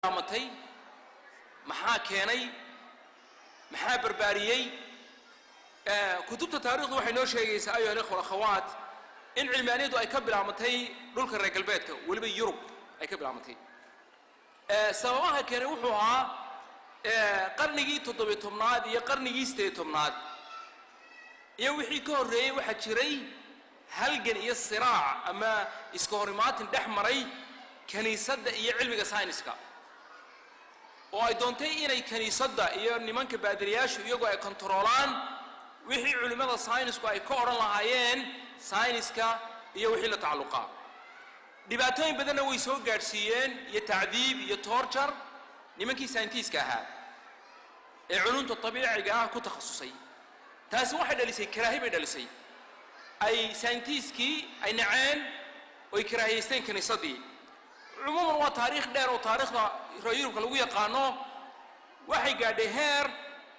Bilaabmatay, maxaa keenay, maxaa barbaariyey? Kutubta taarikhdu waxay noo sheegaysaa, أيها الإخوة الأخوات, in cilmaaniyaddu ay ka bilaabmatay dhulka reer galbeedka, weliba Yurub ay ka bilaabmatay. Sababaha keenay wuxuu ahaa qarnigii 17aad iyo qarnigii 18aad iyo wixii ka horreeyey waxaa jiray halgan iyo siraac ama iska horimaatin dhex maray kiniisadda iyo cilmiga sayniska, oo ay doontay inay kiniisadda iyo nimanka baadiriyaashu iyagoo ay kontaroolaan wixii culimmada saynisku ay ka odhan lahaayeen sayniska iyo wixii la tacalluqaa. Dhibaatooyin badanna way soo gaadhsiiyeen iyo tacdiib iyo torture nimankii scientist-ka ahaa ee culumta tabiiciga ah ku takhasusay. Taasi waxay dhalisay karaahi bay dhalisay, ay scientist-kii ay naceen oo ay karaahiyaysteen kiniisaddii. Cumuuman waa taariikh dheer oo taariikhda reer Yurubka lagu yaqaano. Waxay gaadhay heer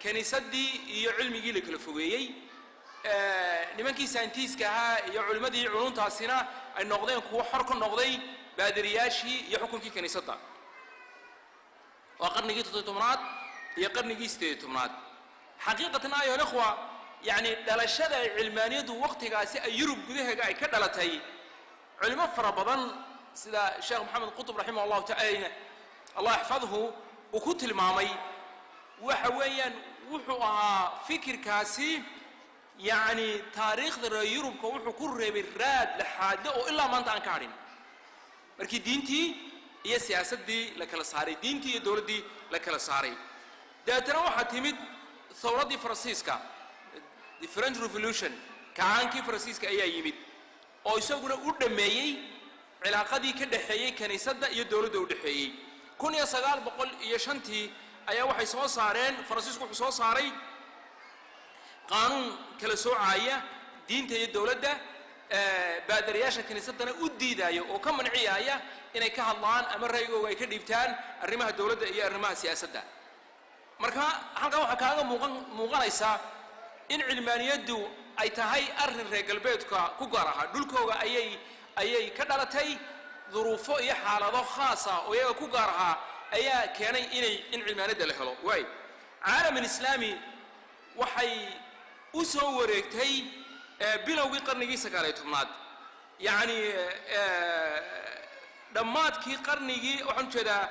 kiniisaddii iyo cilmigii la kala fogeeyey, nimankii scientist-ka ahaa iyo culimmadii culuntaasina ay noqdeen kuwo xor ka noqday baadiriyaashii iyo xukunkii kiniisadda. Waa qarnigii 17aad iyo qarnigii 18aad. Xaqiiqatan, أيها الإخوة, yacni dhalashada ay cilmaaniyaddu waqtigaasi ay Yurub gudaheega ay ka dhalatay, culimo fara badan sida Sheekh Maxamed Qutb رحمه الله تعالى, الله يحفظه, uu ku tilmaamay waxa weeyaan wuxuu ahaa fikirkaasi yacni taariikhda reer Yurubka wuxuu ku reebay raad laxaadle oo ilaa maanta aan ka hadhin, markii diintii iyo siyaasaddii la kala saaray, diintii iyo dowladdii la kala saaray. Dabeetana waxaa timid thawraddii Faransiiska, the French Revolution, kacaankii Faransiiska ayaa yimid oo isaguna u dhammeeyey cilaaqadii ka dhexeeyey kiniisadda iyo dowladda u dhexeeyey. 1905-tii ayaa waxay soo saareen, Faransiisku wuxuu soo saaray qaanuun kala soocaaya diinta iyo dowladda, baadariyaasha kiniisaddana u diidaya oo ka manciyaya inay ka hadlaan ama ra'yigooga ay ka dhiibtaan arrimaha dowladda iyo arrimaha siyaasadda. Marka halkan waxaa kaaga muuqanaysaa in cilmaaniyaddu ay tahay arrin reer galbeedka ku gaar ahaa. Dhulkooga ayay ka dhalatay, duruufo iyo xaalado khaasa oo iyaga ku gaar ahaa ayaa keenay in cilmaaniyadda la helo. Waay العالم الإسلامي waxay u soo wareegtay bilowgii qarnigii 19aad, yacni dhammaadkii qarnigii, waxaan ujeedaa,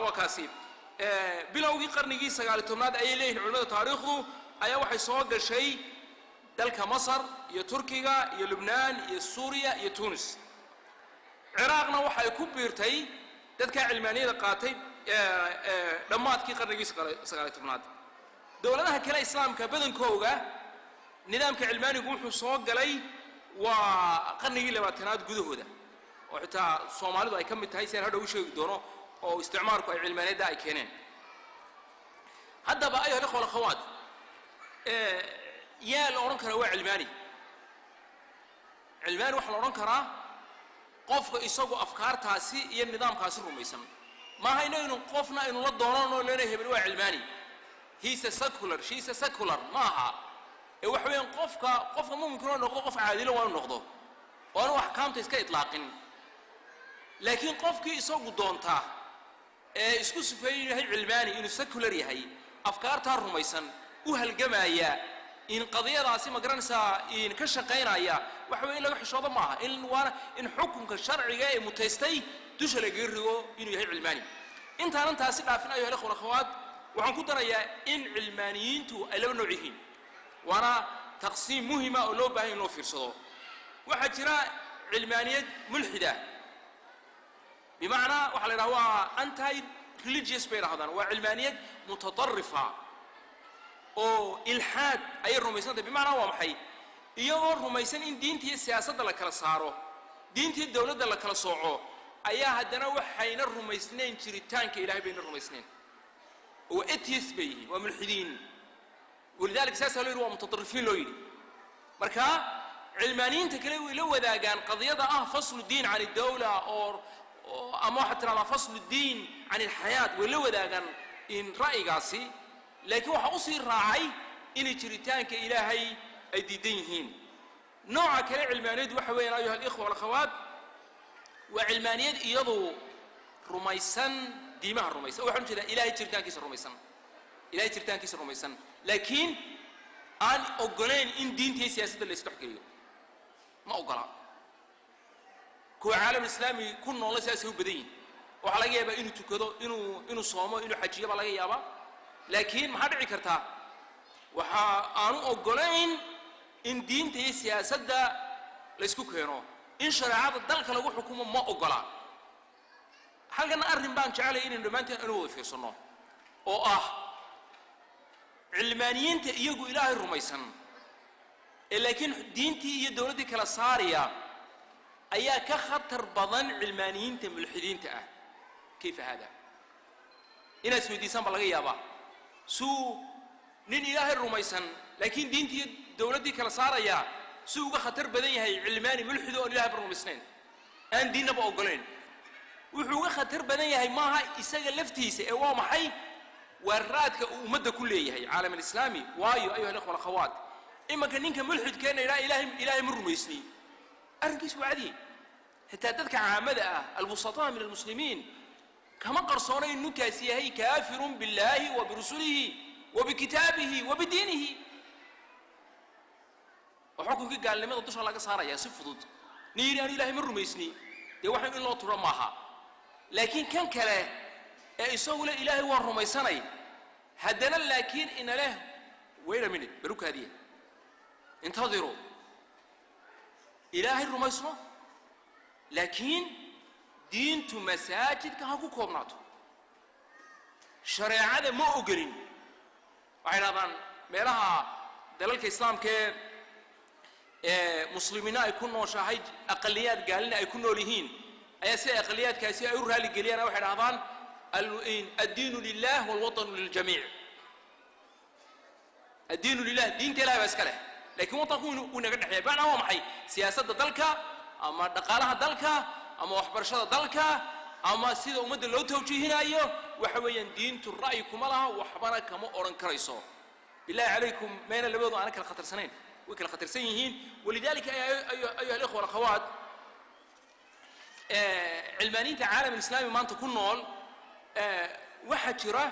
waa kaasi, bilowgii qarnigii 19aad ayay leeyihin culimada taariikhdu, ayaa waxay soo gashay dalka Masar iyo Turkiga iyo Lubnaan iyo Suuriya iyo Tunis. Ciraaqna waxay ku biirtay dadkaa cilmaaniyada qaatay dhammaadkii qarnigii 19aad. Dowladaha kale islaamka badankooga nidaamka cilmaanigu wuxuu soo galay waa qarnigii 20aad gudahooda, oo xitaa Soomaalidu ay ka mid tahay, si aan hadhow u sheegi doono, oo isticmaarku ay cilmaaniyadda ay keeneen. Haddaba, أيها الإخوة الأخوات, yaa la odhan karaa waa cilmaani? Cilmaani waxaa la odhan karaa qofka isagu afkaartaasi iyo nidaamkaasi rumaysan. Maaha inaynu qofna aynu la doonanoo leena hebel waa cilmaani, he's a secular, she's a secular, ma aha. Ee waxa weeyaan qofka muminka inuu noqdo qof caadilo, waa inu noqdo oo aanu axkaamta iska itlaaqin. Laakiin qofkii isagu doontaa ee isku sifeeyo inuu yahay cilmaani, inuu secular yahay, afkaartaa rumaysan, u halgamaya in qadiyadaasi, ma garanaysaa, in ka shaqaynaya, waxa weye in laga xishoodo maaha, in waana in xukunka sharciga ee mutaystay dusha lagaga rigo inuu yahay cilmaani. Intaanan taasi dhaafin, أيها الإخوة الأخوات, waxaan ku darayaa in cilmaaniyiintu ay laba nooc yihiin, waana taqsiim muhima oo loo baahan in loo fiirsado. Waxaa jira cilmaaniyad mulxida, bimacnaa waxaa la yidhaha waa anti religious bay dhahdaan, waa cilmaaniyad mutaطarifa oo ilxaad ayay rumaysantahay. Bimacnaa waa maxay? Iyagoo rumaysan in diinta iyo siyaasadda la kala saaro, diintii dowladda la kala sooco, ayaa haddana waxayna rumaysnayn jiritaanka Ilahay bayna rumaysnayn, oo waa atheist bay yihiin, waa mulxidiin. ولذلك saasaa loo yidhi waa mutaطarifiin loo yidhi. Marka cilmaaniyiinta kale way la wadaagaan qadiyada ah فصل الدين عن الدولة oo ama waxaad tirahdaa فصل الدين عن الحياة, way la wadaagaan in ra'yigaasi, laakiin waxaa usii raacay inay jiritaanka Ilaahay ay diidan yihiin. Nooca kale cilmaaniyaddu waxa weeyaan, أيها الإخوة والأخوات, waa cilmaaniyad iyadu rumaysan Diimaha rumaysan waxaan ujeedaa Ilaahay jiritaankiisa rumaysan, Ilahay jiritaankiisa rumaysan, laakiin aan oggolayn in diinta iyo siyaasadda la isdhex geliyo, ma oggola. Kuwa caalam islaami ku noola sidaasay u badan yihin. Waxaa laga yaabaa inuu tukado, inuu soomo, inuu xajiyo baa laga yaabaa, laakiin maxaa dhici kartaa? Waxa aanu oggolayn in diinta iyo siyaasadda la isku keeno, in shareecada dalka lagu xukumo ma oggola. Halkana arrin baan jecelay inaynu dhammaanteen anu wada fiirsanno, oo ah cilmaaniyiinta iyagu Ilaahay rumaysan ee laakiin diintii iyo dowladdii kala saaraya ayaa ka khatar badan cilmaaniyiinta mulxidiinta ah. Kayfa haada? Inaad isweydiisaan baa laga yaabaa. Suu nin Ilaahay rumaysan laakiin diintii iyo dowladdii kala saaraya suu uga khatar badan yahay cilmaani mulxido oon Ilahay ba rumaysnayn, aan diinnaba oggolayn? Wuxuu uga khatar badan yahay maaha isaga laftiisa ee waa maxay? Waa raadka uu ummadda ku leeyahay caalam alislaami. Waayo, ayuha alikhwa alakhawaat, imanka ninka mulxidkeena idhaa Ilaahay ma rumaysni, arrinkiis waa cadiyey. Xitaa dadka caamada ah, albusataa min almuslimiin, kama qarsoona in ninkaasi yahay kaafirun billaahi wa birusulihi wa bikitaabihi wa bidiinihi, oo xukunkii gaalnimada dusha laga saarayaa si fudud. Nin yidhi anu Ilahay ma rumaysni, dee waxa in loo turo maaha. Laakiin kan kale ee isagu le Ilaahay waan rumaysanay, haddana laakiin ina leh "Wait a minute, balukaadiya, intadiru, Ilaahay rumaysno, laakiin diintu masaajidka ha ku koobnaato, shareecada ma ogolin," waxay dhahdaan meelaha dalalka islaamka ee muslimiina ay ku nooshahay, aqaliyaad gaalina ay ku nool yihiin, ayaa sida aqaliyaadkaasi ay u raaligeliyaan waxay dhahdaan "Addiinu lilah walwatanu liljamiic". Addiinu lilah, diinta Ilahay baa iska leh, laakiin wadanku uu inaga dhexeeya. Bimacnaa waa maxay? Siyaasadda dalka ama dhaqaalaha dalka ama waxbarashada dalka ama sida ummadda loo tawjiihinayo, waxa weeyaan diintu ra'yi kuma laha, waxbana kama odhan karayso. Billahi calaykum, mayna labadoodu aana kala khatarsanayn? Way kala khatarsan yihiin. Walidalika, ayuha alikhwa alakhawaat, cilmaaniinta caalam alislaami maanta ku nool waxaa jira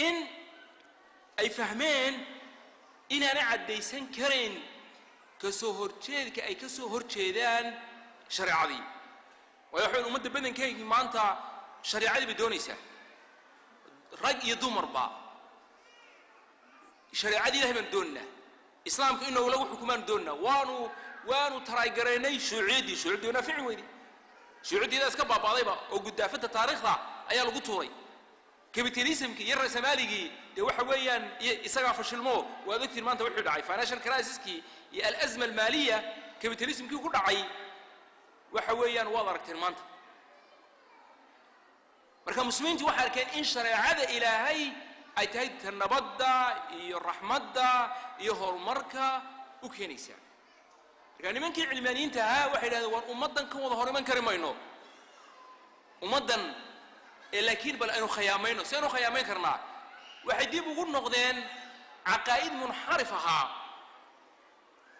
in ay fahmeen inaanay caddaysan karayn kasoo horjeedka ay ka soo horjeedaan shareecadii. Waayo, waxayn ummadda badankeygii maanta shareecadii bay doonaysaa, rag iyo dumarba shareecadii Ilahay baanu dooninaa, islaamka in lagu xukumaanu dooninaa. Waanu taraygaraynay shuuciyaddii, shuuciyaddii waa naafici weyday, shuuciyaddiidaa iska baaba'dayba oo guddaafadda taariikhda ayaa lagu tuuray. Capitalismkii iyo rasamaaligii dee waxa weeyaan isagaa fashilmo. Waad ogtiin maanta wuxuu dhacay, financial crisiskii iyo alazma almaaliya capitalismkii ku dhacay, waxa weeyaan waad aragteen maanta. Marka muslimiintu waxay arkeen in shareecada Ilaahay ay tahay ta nabadda iyo raxmadda iyo horumarka u keenaysa. Marka nimankii cilmaaniyiinta ahaa waxay yidhahdeen, "War ummaddan ka wada hor iman kari mayno ummaddan ee laakiin bal aynu khayaamayno. Si aynu khayaamayn karnaa?" Waxay dib ugu noqdeen caqaa'id munxarif ahaa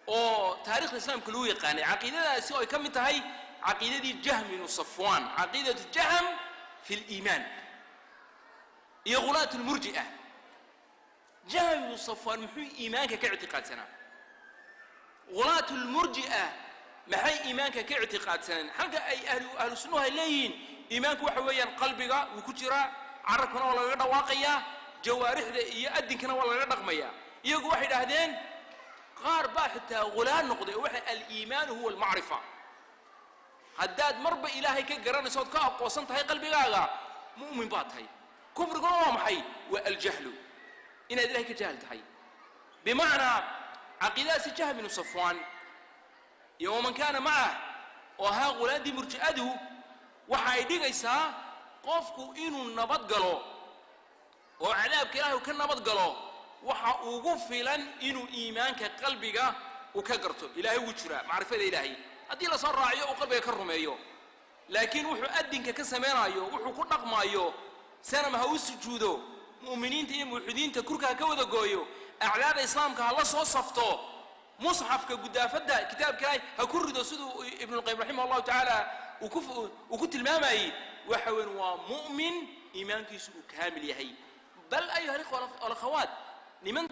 oo taarikhda islaamka lagu yaqaanay, caqiidadaasi oo ay ka mid tahay caqiidadii Jahm ibnu Safwaan, caqiidatu Jahm fi liimaan, iyo ghulaat lmurji'a. Jahm ibnu Safwaan muxuu iimaanka ka ictiqaadsanaa? Ghulaat lmurji'a maxay iimaanka ka ictiqaadsaneen? Halka ay ahlu sunnuhu ay leeyihiin iimaanku waxa weeyaan qalbiga wuu ku jiraa, carabkana waa lagaga dhawaaqayaa, jawaarixda iyo adinkana waa lagaga dhaqmayaa, iyagu waxay idhaahdeen, qaar baa xitaa ghulaa noqday oo waxay "Aliimaanu huwa almacrifa", haddaad marba Ilaahay ka garanayso ood ka aqoonsan tahay qalbigaaga, mu'min baa tahay. Kufriguna waa maxay? Waa aljahlu, inaad Ilahay ka jahal tahay. Bimacnaa caqiidadaasi Jahm binu Safwaan iyo waman kaana macah oo ahaa ghulaadii murji'adu waxa ay dhigaysaa qofku inuu nabad galo oo cadaabka Ilahay uu ka nabad galo waxa ugu filan inuu iimaanka qalbiga uu ka garto Ilaahay wuu jiraa, macrifada Ilaahay haddii lasoo raaciyo uu qalbiga ka rumeeyo, laakiin wuxuu adinka ka samaynayo, wuxuu ku dhaqmaayo, sanam ha u sujuudo, mu'miniinta iyo muwaxidiinta kurka ha ka wada gooyo, acdaada islaamka ha la soo safto, musxafka gudaafadda kitaabka Ilaahay ha ku rido, siduu Ibnulqayim raximah allahu tacaala uu ku tilmaamayey. Waxa weyn waa mu'min iimaankiisu uu kaamil yahay. Bal, ayuha alikhwa walakhawaat, niman